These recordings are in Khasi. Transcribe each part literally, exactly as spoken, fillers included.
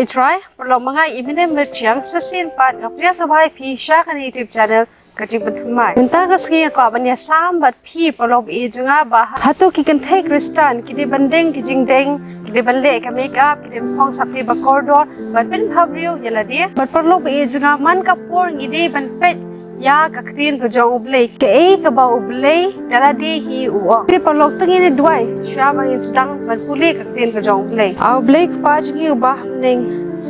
I Trai, paralok, ma nga i Mine Myrchiang, sa shisien pat nga pdiang sngewbha ïa phi sha kane YouTube channel, Ka Jingpynthymmai. Mynta ka sngi nga kwah ban ïasam bad phi paralok ba ïeit jong nga ba hato ki kynthei Khristan ki dei ban deng ki jingdeng, ki dei ban leh ka makeup, ki dei ban phong sopti ba kordor, ban pynbha briew ïa lade. Bad paralok ba ïeit jong nga, man ka por ngi dei ban peit ïa ka ktien ka jong U Blei, kaei kaba U Blei da lade hi u ong. Te paralok, to ngin ïa duwai shuwa ba ngin sdang ban pule ka ktien ka jong U Blei. A U Blei Kpa jong ngi uba ha bneng,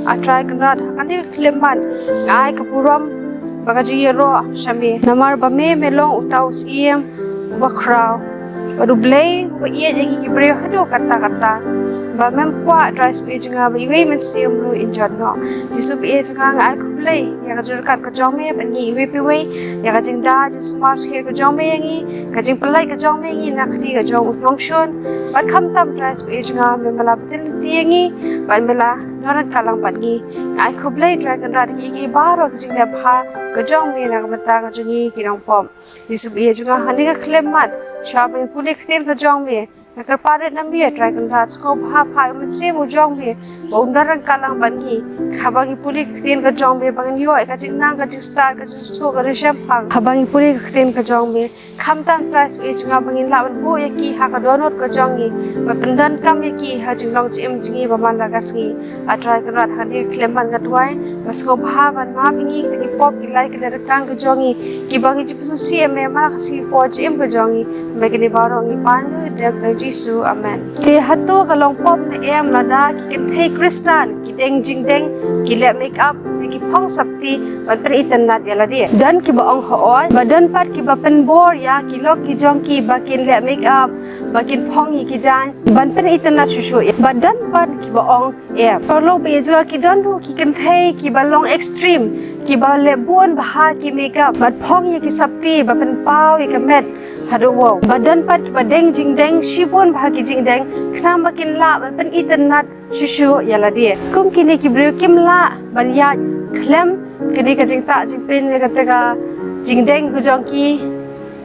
A Trai Kynrad, ha kane ka khyllipmat nga ai ka burom bad ka jingïaroh sha me, namar ba me, me long uta u Syiem uba khraw bad U Blei uba ïeit ïa ngi ki briew haduh katta katta, ba mem kwah, Trai Blei jong nga, ba iwei i mynsiem ruh in jot noh. Jisu Blei jong nga, nga ai khublei ïa ka jingryngkat ka jong me bad ngi iwei pa iwei, ïa ka jingda jingsumar shkir ka jong me ïa ngi, ka jingpynlait ka jong me ïa ngi na ka kti ka jong u nongshun. Bad khamtam, Trai Blei jong nga, me, me la pyntip ïa ngi bad me la don ryngkat lang bad ngi. Nga ai khublei, Trai Kynrad, ïa kiei kiei baroh ki jingleh bha ka jong me na ka bynta ka jong ngi ki nongpop. Jisu Blei jong nga, ha kane ka khyllipmat, shuwa ba ngin pule ka ktien ka jong me, nga kyrpad rit na me, Trai Kynrad, sngewbha phah ïa u Mynsiem u jong me ba un don ryngkat lang bad ngi. Haba ngi pule ka ktien ka jong me, ba ngin ïoh ïa ka jingnang, ka jingstad, ka jingsuk, ka jingshemphang. Haba ngi pule ka ktien ka jong me, khamtam, Trai Blei jong nga, ba ngin lah ban buh ïa ki ha ka dohnud ka jong ngi, ban pyndonkam ïa ki ha jinglong jingim jong ngi ba man la ka sngi. A Trai Kynrad, ha kane ka khyllipmat nga duwai ba sngewbha ban map ïa ngi kita ki pop, ki lait, ki lynti ryngkang ka jong ngi, kiba ngi ju pynsngewsih ïa me man la ka sngi por jingim ka jong ngi. Me, kine baroh ngi pan ha ka kyrteng Jisu. Amen. Te hato ka long pop ne em lada ki kynthei Khristan ki deng jingdeng, ki leh makeup, ne ki phong sopti ban pynitynnad ïa lade? Don kiba ong hooid, bad don pat kiba pynbor ïa ki lok ki jong ki ba kin leh makeup, ba kin phong ïa ki jaiñ ban pynitynnad shuh shuh. Bad don pat kiba ong em. Paralok ba ïeit jong nga, ki don ruh ki kynthei kiba long extreme, kiba leh bun bha ki makeup bad phong ïa ki sopti ba pynpaw ïa ka met haduh wow. Bad don pat kiba deng jingdeng shibun bha ki jingdeng, khnang ba kin lah ban pynitynnad shuh shuh ïa lade. Kum kine ki briew kim lah ban ïaid khlem kane ka jingtah jingpyn, ïa kata ka jingdeng ka jong ki,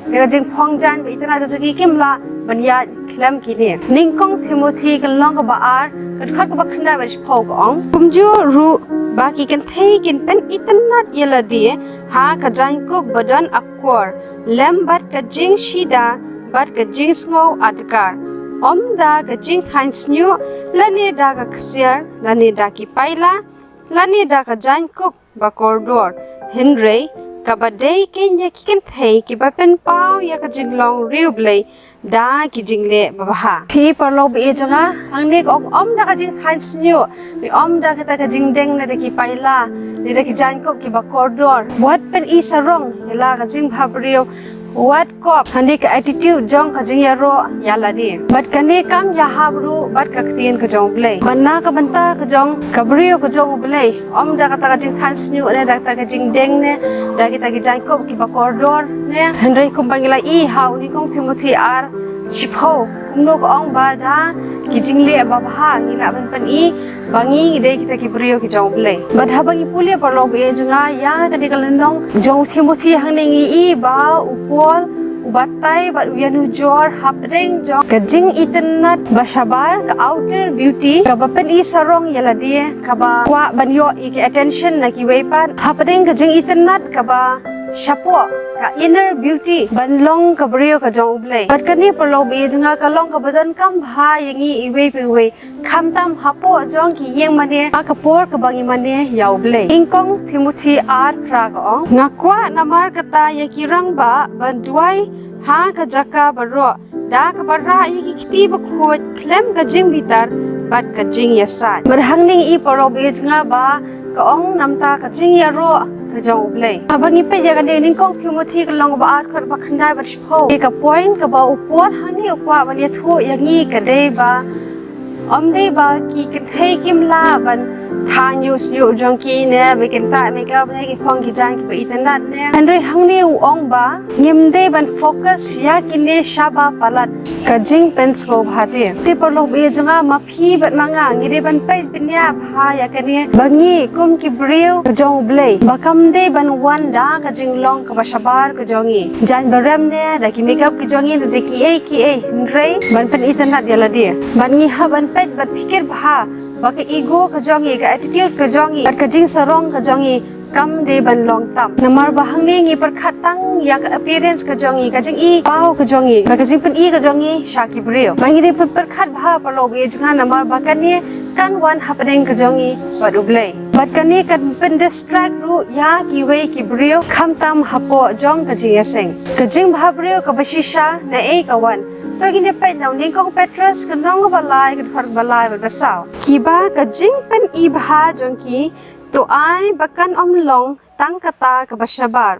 ïa ka jingphong jaiñ ba itynnad ka jong ki, kim lah ban ïaid khlem kine. Nyngkong Timothi ka lynnong kaba ar, ka dkhot kaba khyndai bad shiphew ka ong: Kumjuh ruh ba ki kynthei kin pynitynnad ïa lade ha ka jaiñkup ba don akor, lem bad ka jingshida bad ka jingsngew adkar, ym da ka jingthaiñ shñiuh, lane da ka ksiar, lane da ki paila, lane da ka jaiñkup ba kordor. Hynrei kaba dei kein ïa ki kynthei kiba pynpaw ïa ka jinglong riewblei da ki jingleh babha. Phi paralok ba ïeit jong nga, hangne ka ong ym da ka jingthaiñ shñiuh, ne ym da kita ka jingdeng, ne da ki paila, ne da ki jaiñkup kiba kordor. Wat pyni sarong ïa la ka jingbhabriew, wat kop ha kane ka attitude jong ka jingïaroh ïa lade. Bad kane kam ïahap ruh bad ka ktien ka jong U Blei. Bad na ka bynta ka jong ka briew ka jong U Blei, ym da kata ka jingthaiñ shñiuh, ne da kata ka jingdeng, ne da kita ki jaiñkup kiba kordor, ne. Hynrei kumba ngi la ïohi ha u Nyngkong Timothi ar shiphew, kumno ka ong ba da ki jingleh babha ngi lah ban pyni ba ngi dei kita ki briew ki jong U Blei. Bad haba ngi pule paralok ba ïeit jong nga ïa kane ka lynnong jong u Timothi, hangne ngi ïohi ba u Paul u batai bad u ïanujor hapdeng jong ka jingitynnad ba shabar, ka outer beauty, kaba pyni sarong ïa lade, kaba kwah ban ïoh ïa ka attention na kiwei pat, hapdeng ka jingitynnad kaba shapoh, ka inner beauty, ban long ka briew ka jong U Blei. Bad kane paralok ba ïeit jong nga ka long kaba donkam bha ïa ngi iwei pa iwei, khamtam hapoh jong ki ïing mane, ha ka por kaba ngi mane ïa U Blei. Nyngkong Timothi ar phra ka ong: Nga kwah namar kata ïa ki rangbah ban duwai ha ka jaka baroh da kaba rah ïa ki kti bakhuid khlem ka jingbitar bad ka jingïasaid. Bad hangne ngi ïohi paralok ba ïeit jong nga ba ka ong namar ka jingïaroh ka jong U Blei. Haba ngi peit ïa kane Nyngkong Timothi ka lynnong ba ar, dkhot ba khyndai bad shiphew, ïa ka point kaba u Paul hangne u kwah ban ïathuh ïa ngi ka dei ba ym dei ba ki kynthei kim lah ban thaiñ ïa u shñiuh jong ki, ne ba kin tah makeup, ne ki phong ki jaiñ kiba itynnad, ne. Hynrei hangne u ong ba ngim dei ban focus ïa kine shaba palat, ka jingpynsngewbha te. Te paralok ba ïeit jong nga, ma phi bad ma nga ngi dei ban peit bniah bha ïa kane, ba ngi kum ki briew ka jong U Blei, ba kam dei ban wan da ka jinglong kaba shabar ka jong ngi, jaiñ ba rem, ne da ki makeup ki jong ngi, ne da kiei kiei, hynrei ban pynitynnad ïa lade. Bad ngi hap ban peit, ban pyrkhat bha ba ka ego ka jong ngi, ka attitude ka jong ngi, bad ka jingsarong ka jong ngi kam dei ban long tam. Namar ba hangne ngi pyrkhat tang ïa ka appearance ka jong ngi, ka jingïohi paw ka jong ngi, bad ka jingpyni ka jong ngi sha ki briew. Ba ngi dei pyrkhat bha paralok baieit jong nga, namar ba kane kan wan hapdeng ka jong ngi bad U Blei. Bad kane kan pyndistract ruh ïa kiwei ki briew, khamtam hapoh jong ka jingïaseng. Ka jingbhabriew kaba shisha naei ka wan? To ngin ïa peit na u nyngkong Petros, ka lynnong ba lai, ka dkhot ba lai bad ba saw. Kiba ka jingpyni bha jong ki, to ai ba kan ym long tang kata kaba shabar,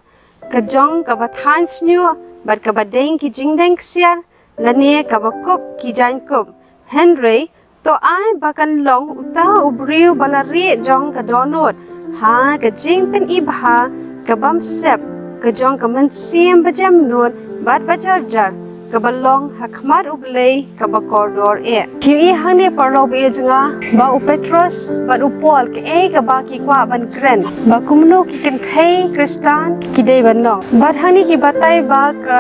ka jong kaba thaiñ shñiuh, bad kaba deng ki jingdeng ksiar, lane kaba kup ki jaiñkup. Hynrei to ai ba kan long uta u briew ba la rieh jong ka dohnud ha ka jingpyni bha ka bym sep, ka jong ka mynsiem ba jemnud bad ba jarjar, kaba long ha khmat U Blei kaba kordor eh. Phi ïohi hangne paralok baieit jong nga, ba u Petros bad u Paul kaei kaba ki kwah ban kren, ba kumno ki kynthei Khristan ki dei ban long. Bad hangne ki batai ba ka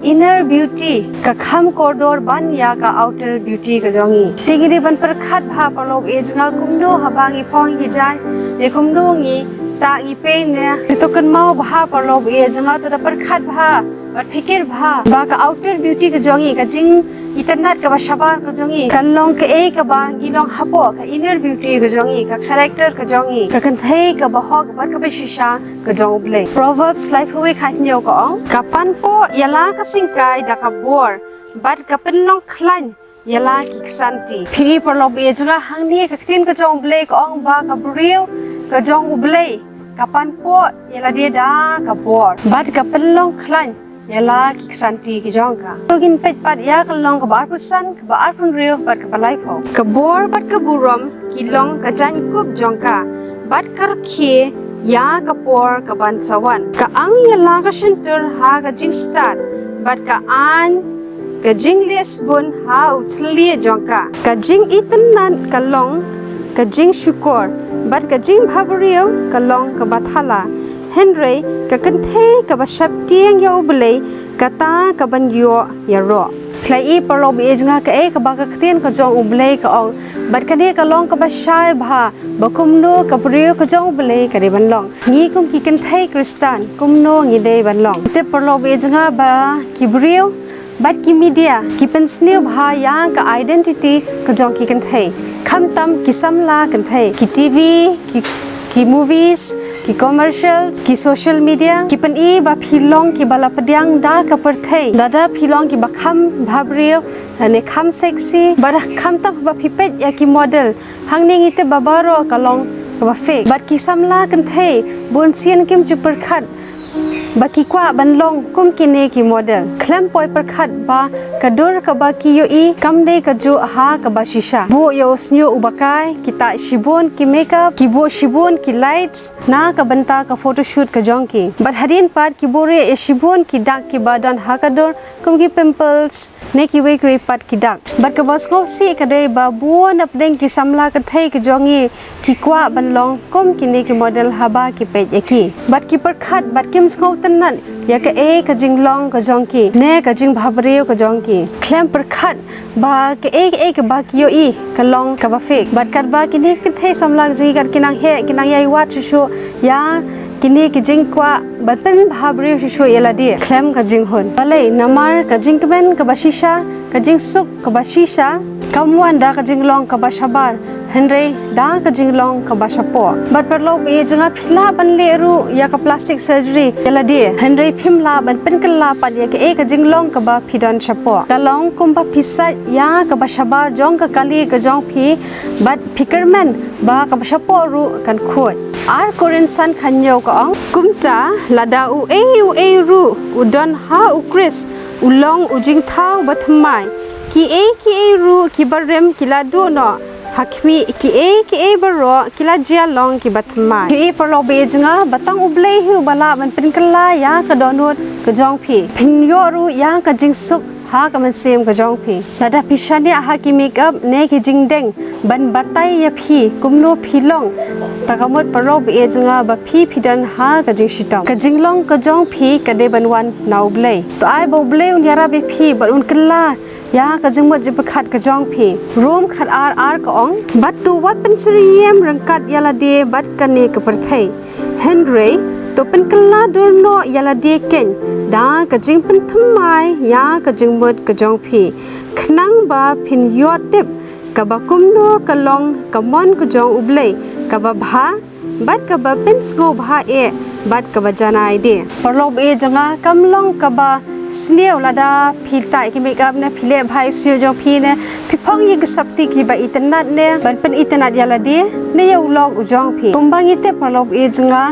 inner beauty ka kham kordor ban ïa ka outer beauty ka jong ngi. Te ngi dei ban pyrkhat bha paralok baieit jong nga, kumno haba ngi phong ki jaiñ, ne kumno ngi tah ngi peit, ne ngi to kynmaw bha paralok baieit jong nga, to da pyrkhat bha bad pyrkhat bha ba ka outer beauty ka jong ngi, ka jingitynnad kaba shabar ka jong ngi, kan long kaei kaba ngi long hapoh ka inner beauty ka jong ngi, ka character ka jong ngi, ka kynthei kaba hok bad kaba shisha ka jong U Blei. Proverbs laiphew wei khathynñiew ka ong, ka panpoh ïa la ka syngkai da ka bor, bad ka pynlong khlaiñ ïa la ki ksanti. Phi ïohi paralok baieit jong nga, hangne ka ktien ka jong U Blei ka ong ba ka briew ka jong U Blei ka panpoh ïa lade da ka bor, bad ka pynlong khlaiñ ïa la ki ksanti ki jong ka. To ngin peit pat ïa ka lynnong kaba arphew san, kaba arphew hynriew bad kaba laiphew. Ka bor bad ka burom ki long ka jaiñkup jong ka, bad ka rkhie ïa ka por ka ban sa wan. Ka ang ïa la ka shyntur ha ka jingstad, bad ka aiñ ka jingleh sbun ha u thylliej jong ka. Ka jingitynnad ka long ka jingshukor, bad ka jingbhabriew ka long kaba thala. Hynrei ka kynthei kaba sheptieng ïa U Blei, kata ka ban ïoh ïaroh. Phi la ïohi paralok baieit jong nga, kaei kaba ka ktien ka jong U Blei ka ong. Bad kane ka long kaba shai bha ba kumno ka briew ka jong U Blei ka dei ban long. Ngi kum ki kynthei Khristan kumno ngi dei ban long? Te paralok baieit jong nga, ba ki briew bad ki media ki pynsniew bha ïa ka identity ka jong ki kynthei. Khamtam ki samla kynthei, ki T V, ki, ki movies, ki commercials, ki social media, ki pyni ba phi long kiba la pdiang da ka pyrthei, lada phi long kiba kham bhabriew, lane kham sexy. Bad khamtam ba phi peit ïa ki model, hangne ngi tip ba baroh ka long kaba fake. Bad ki samla kynthei bunsien kim ju pyrkhat ba ki kwah ban long kum kine ki model. Khlem poi pyrkhat ba ka dur kaba ki ïohi kam dei kajuh ha kaba shisha. Buh ïa u shñiuh uba kai, ki tah shibun ki makeup, ki buh shibun ki lights na ka bynta ka photoshoot ka jong ki. Bad hadien pat ki buh ruh ïa shibun ki dak kiba don ha ka dur, kum ki pimples, ne kiwei kiwei pat ki dak. Bad kaba sngewsih ka dei ba bun napdeng ki samla kynthei ka jong ngi ki kwah ban long kum kine ki model haba ki peit ïa ki. Bad ki pyrkhat bad kim sngewtynnad ïa kaei ka jinglong ka jong ki, ne ka jingbhabriew ka jong ki. Khlem pyrkhat ba kaei kaei kaba ki ïohi ka long kaba fake. Bad katba kine ki kynthei samla ka jong ngi kat ki nang heh, ki nang ïai wad shuh shuh ïa kine ki jingkwah ban pynbhabriew shuh shuh ïa lade khlem ka jinghun. Balei? Namar ka jingkmen kaba shisha, ka jingsuk kaba shisha, kam wan da ka jinglong kaba shabar, hynrei da ka jinglong kaba shapoh. Bad paralok baieit jong nga, phi lah ban leh ruh ïa ka plastic surgery ïa lade, hynrei phim lah ban pynkylla pat ïa kaei ka jinglong kaba phi don shapoh. Ka long kumba phi sait ïa kaba shabar jong ka kali ka jong phi, bad phi kyrmen ba kaba shapoh ruh kan khuid. Ar Korinth san khathynñiew ka ong, kumta lada uei uei ruh u don ha U Khrist, u long u jingthaw bathymmai. Kiei kiei ruh kiba rim ki la duh noh, ha khmih, kiei kiei baroh ki la jia long kiba thymmai. Phi ïohi paralok baieit jong nga, ba tang U Blei hi uba lah ban pynkylla ïa ka dohnud ka jong phi. Phin ïoh ruh ïa ka jingsuk ha ka mynsiem ka jong phi. Lada phi shaniah ha ki makeup ne ki jingdeng ban batai ïa phi kumno phi long, ta ka mut paralok ba ïeit jong nga ba phi phi don ha ka jingshitom. Ka jinglong ka jong phi ka dei ban wan na U Blei. To ai ba U Blei un ïarap ïa phi bad un kylla ïa ka jingmut jingpyrkhat ka jong phi. Rom khat ar ar ka ong, bad to wat pynsyriem ryngkat ïa lade bad kane ka pyrthei. Hynrei to pynkylla dur noh ïa lade keiñ da ka jingpynthymmai ïa ka jingmut ka jong phi, khnang ba phin ïoh tip kaba kumno ka long ka mon ka jong U Blei, kaba bha bad kaba pynsngewbha eh bad kaba janai de. Paralok ba ïeit jong nga, kam long kaba sniew lada phi tai ki makeup ne phi leh bha ïa u sniew jong phi ne phi phong ïa ki sapti kiba itynnat ne ban pynitynnat ïa lade ne ïa u lok u jong phi. Kumba ngi tip paralok ba ïeit jong nga,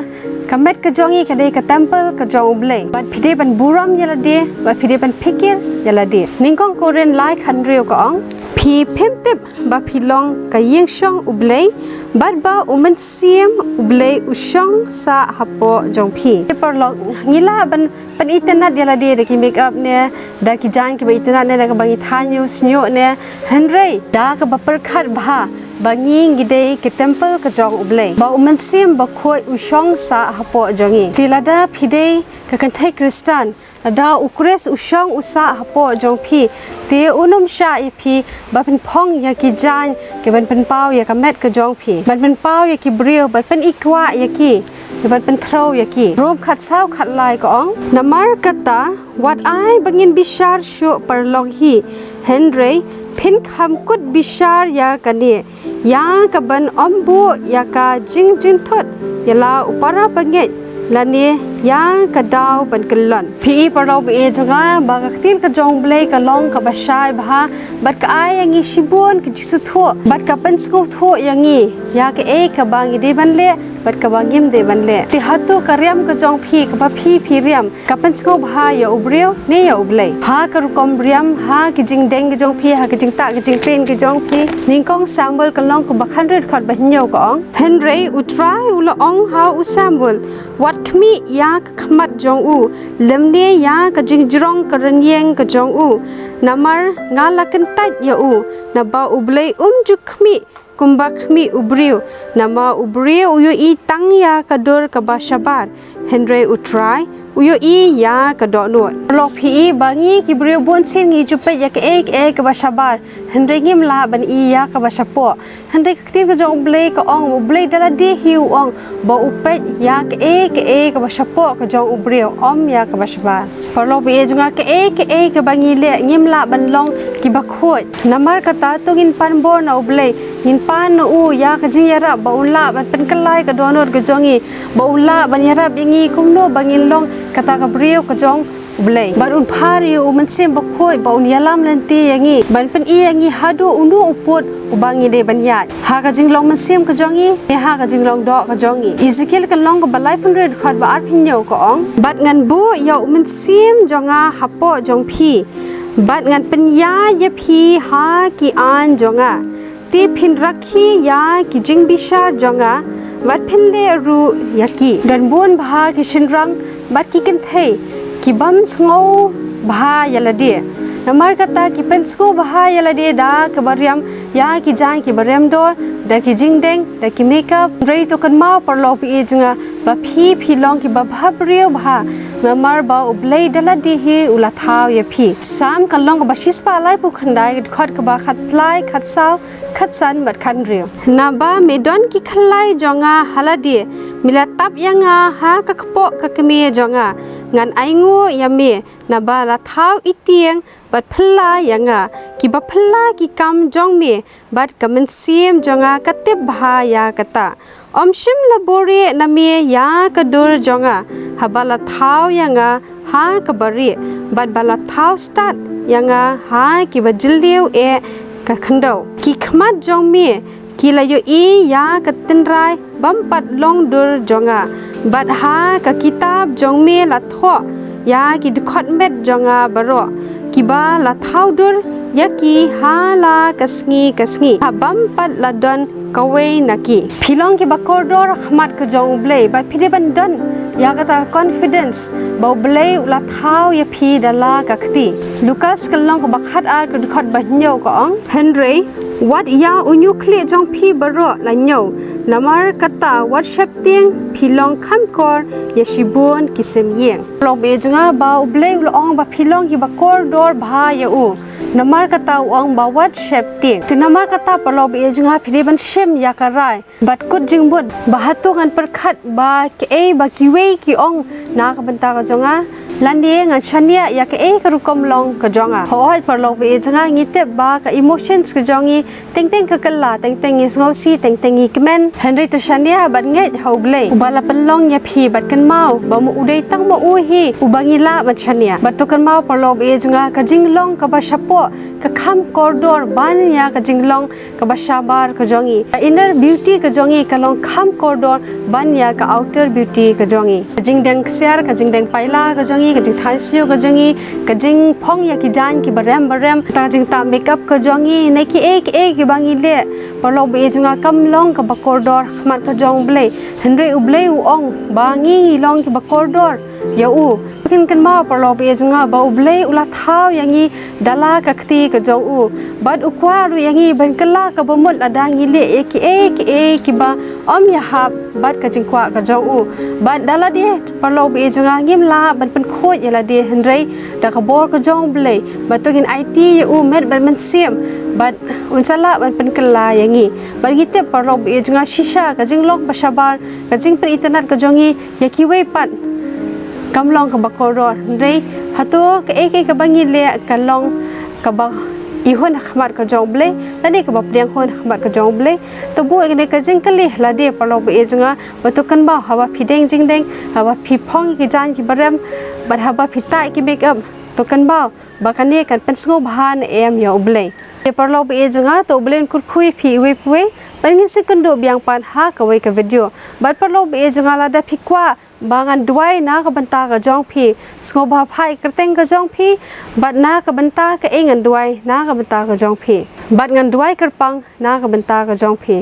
ka met ka jong ngi ka dei ka temple ka jong U Blei. Bad phi dei ban burom ïa lade, bad phi dei ban phikir ïa lade. Nyngkong Korinth lai khat hynriew ka ong, phi phim tip ba phi long ka ïing shong U Blei, bad ba U Mynsiem U Blei u shong sah hapoh jong phi. Paralok, ngi lah ban pynitynnat ïa lade da ki makeup ne da ki jaiñ kiba itynnat ne da kaba ngi thaiñ ïa u sniew ne, hynrei da kaba pyrkhat bha ba ngi ngi dei ki temple ka jong U Blei, ba U Mynsiem Bakhuid u shong sah hapoh jong ngi. Te lada phi dei ka kynthei Khristan, lada U Khrist u shong u sah hapoh jong phi, te un ym shah ïa phi ba phin phong ïa ki jaiñ kiban pynpaw ïa ka met ka jong phi, ban pynpaw ïa ki briew, ban pynikwah ïa ki, ban pynthrew ïa ki. Rom khat saw khat lai ka ong, namar kata wat ai ba ngin bishar shuh paralok hi, hynrei phin kham kut bishar ïa kane, ïa kaban ym buh ïa ka jingjynthut ïa la u para bangeit lane ïa ka daw ban kyllon. Phi i paralok ba ïeit jong nga, ba ka ktien ka jong U Blei ka long kaba shai bha, bad ka ai ïa ngi shibun ka jingsngewthuh bad ka pynsngewthuh ïa ngi ïa kaei kaba ngi dei ban leh bad kaba ngim dei ban leh. Te hato ka riam ka jong phi kaba phi phi riam ka pynsngewbha ïa u briew ne ïa U Blei? Ha ka rukom riam, ha ki jingdeng ki jong phi, ha ki jingtah ki jingpyn ki jong phi. Nyngkong Samuel ka lynnong kaba khathynriew dkhot ba hynñiew ka ong, hynrei U Trai u la ong ha u Samuel, wat khmih ïa ka khmat jong u, lymne ïa ka jingjrong ka rynïeng ka jong u, namar nga la kyntait ïa u. Naba U Blei um ju khmih kumba khmih u briew, namar u briew u ïohi tang ïa ka dur kaba shabar, hynrei U Trai u ïohi ïa ka dohnud. Paralok, phi i ba ngi ki briew bunsien ngi ju peit ïa kaei kaei kaba shabar, hynrei ngim lah ban i ïa kaba shapoh. Hynrei ka ktien ka jong U Blei ka ong, U Blei da lade hi u ong ba u peit ïa kaei kaei kaba shapoh ka jong u briew, ym ïa kaba shabar. Paralok ba ïeit jong nga, kaei kaei kaba ngi leh ngim lah ban long kiba khuid. Namar kata to ngin pan bor na U Blei, ngin pan na u ïa ka jingïarap ba un lah ban pynkylla ïa ka dohnud ka jong ngi, ba un lah ban ïarap ïa ngi kumno ba ngin long kata ka briew ka jong U Blei. Bad un phar ïa u Mynsiem Bakhuid ba un ïalam lynti ïa ngi, ban pyni ïa ngi haduh uno u pud uba ngi dei ban ïaid, ha ka jinglong mynsiem ka jong ngi ne ha ka jinglong doh ka jong ngi. Ezekiel ka lynnong kaba laiphew hynriew dkhot ba arphew hynñiew ka ong, bad ngan buh ïa u Mynsiem jong nga hapoh jong phi, bad ngan pynïaid ïa phi ha ki aiñ jong nga. Te phin rakhe ïa ki jingbishar jong nga, bad phin leh ruh ïa ki. Don bun bha ki shynrang bad ki kynthei ki bym sngewbha ïa lade. Namar kata ki pynsngewbha ïa lade da kaba riam ïa ki jaiñ kiba rem dor, da ki jingdeng, da ki makeup. Hynrei to kynmaw paralok ba ïeit jong nga, ba phi phi long kiba bhabriew bha, namar ba U Blei da lade hi u la thaw ïa phi. Salm ka lynnong kaba shispah laiphew khyndai, dkhot kaba khatlai, khatsaw, khatsan bad khathynriew. Naba me don ki khyllai jong nga ha lade, me la tap ïa nga ha ka kpoh ka kmie jong nga. Ngan ainguh ïa me, naba la thaw itieng bad phylla ïa nga. Kiba phylla ki kam jong me, bad ka mynsiem jong nga ka tip bha ïa kata. Ym shym la buhrieh na me ïa ka dur jong nga, haba la thaw ïa nga ha kaba rieh, bad ba la thaw stad ïa nga ha kiba jylliew eh ka khyndew. Ki khmat jong me ki la ïohi ïa ka tynrai bym pat long dur jong nga, bad ha ka kitab jong me la thoh ïa ki dkhot met jong nga baroh, kiba la thaw dur ïa ki ha la ka sngi ka sngi, ha bym pat la don kawei na ki. Phi long kiba kordor ha khmat ka jong U Blei, bad phi dei ban don ïa kata ka confidence ba U Blei u la thaw ïa phi da la ka kti. Lukas ka lynnong kaba khat ar ka dkhot ba hynñiew ka ong: Hynrei wat ïa u ñiewkhlieh jong phi baroh la ñiew, namar kata wat sheptieng phi long kham kor ïa shibun ki sim ïing. Paralok ba ïeit jong nga, ba U Blei u la ong ba phi long kiba kordor bha ïa u, namar kata u ong ba wat sheptieng. Te namar kata paralok ba ïeit jong nga, phi dei ban shim ïa ka rai bad kut jingmut ba hato ngan pyrkhat ba kaei ba kiwei ki ong na ka bynta ka jong nga, lane ngan shaniah ïa kaei ka rukom long ka jong nga. Hooid paralok ba ïeit jong nga, ngi tip ba ka emotions ka jong ngi teng teng ka kylla, teng teng ngi sngewsih, teng teng ngi kmen. Hynrei to shaniah bad ngeit ha U Blei uba la pynlong ïa phi, bad kynmaw ba ma u dei tang ma u hi uba ngi lah ban shaniah. Bad to kynmaw paralok ba ïeit jong nga, ka jinglong kaba shapoh ka kham kordor ban ïa ka jinglong kaba shabar ka jong ngi. Ka inner beauty ka jong ngi ka long kham kordor ban ïa ka outer beauty ka jong ngi. Ka jingdeng ksiar, ka jingdeng paila ka jong ngi, ka jingthaw siew ka jong ngi, ka jingphong ïa ki jaiñ kiba rem ba rem, ka jingtap makeup ka jong ngi, ne kiei kiei kiba ngi leh paralok ba ïeit jong nga, kam long kaba kordor ha khmat ka jong U Blei. Hynrei U Blei u ong ba ngi ngi long kiba kordor ïa u. Phin kynmaw paralok ba ïeit jong nga ba U Blei u la thaw ïa ngi da la ka kti ka jong u. Bad u kwah ruh ïa ngi ban kylla kaba mut lada ngi leh ïa kiei kiei kiba ym ïahap bad ka jingkwah ka jong u. Bad da lade paralok ba ïeit jong nga ngim lah ban pynkhuid ïa lade, hynrei da ka bor ka jong U Blei ba to ngin aiti ïa u met bad mynsiem, bad un sa lah ban pynkylla ïa ngi. Bad ngi tip paralok ba ïeit jong nga, shisha ka jinglong ba shabar, ka jingpynitynnad ka jong ngi ïa kiwei pat kam long kaba kordor. Hynrei hato kaei kaei kaba ngi leh ka long kaba ihun ha khmat ka jong U Blei, lane kaba pdiang hun ha khmat ka jong U Blei? To buh ïa kane ka jingkylli ha lade paralok ba ïeit jong nga, bad to kynmaw haba phi deng jingdeng, haba phi phong ki jaiñ kiba rem, bad haba phi tah ki makeup, to kynmaw ba kane kan pynsngewbha ne em ïa U Blei. Te paralok ba ïeit jong nga, to U Blei un kyrkhu ïa phi iwei pa iwei. Bad ngin sa ïakynduh biang pat ha kawei ka video. Bad paralok ba ïeit jong nga, lada phi kwah ba ngan duwai na ka bynta ka jong phi, sngewbha phah ïa ka kyrteng ka jong phi, bad na ka bynta kaei ngan duwai na ka bynta ka jong phi, bad ngan duwai kyrpang na ka bynta ka jong phi.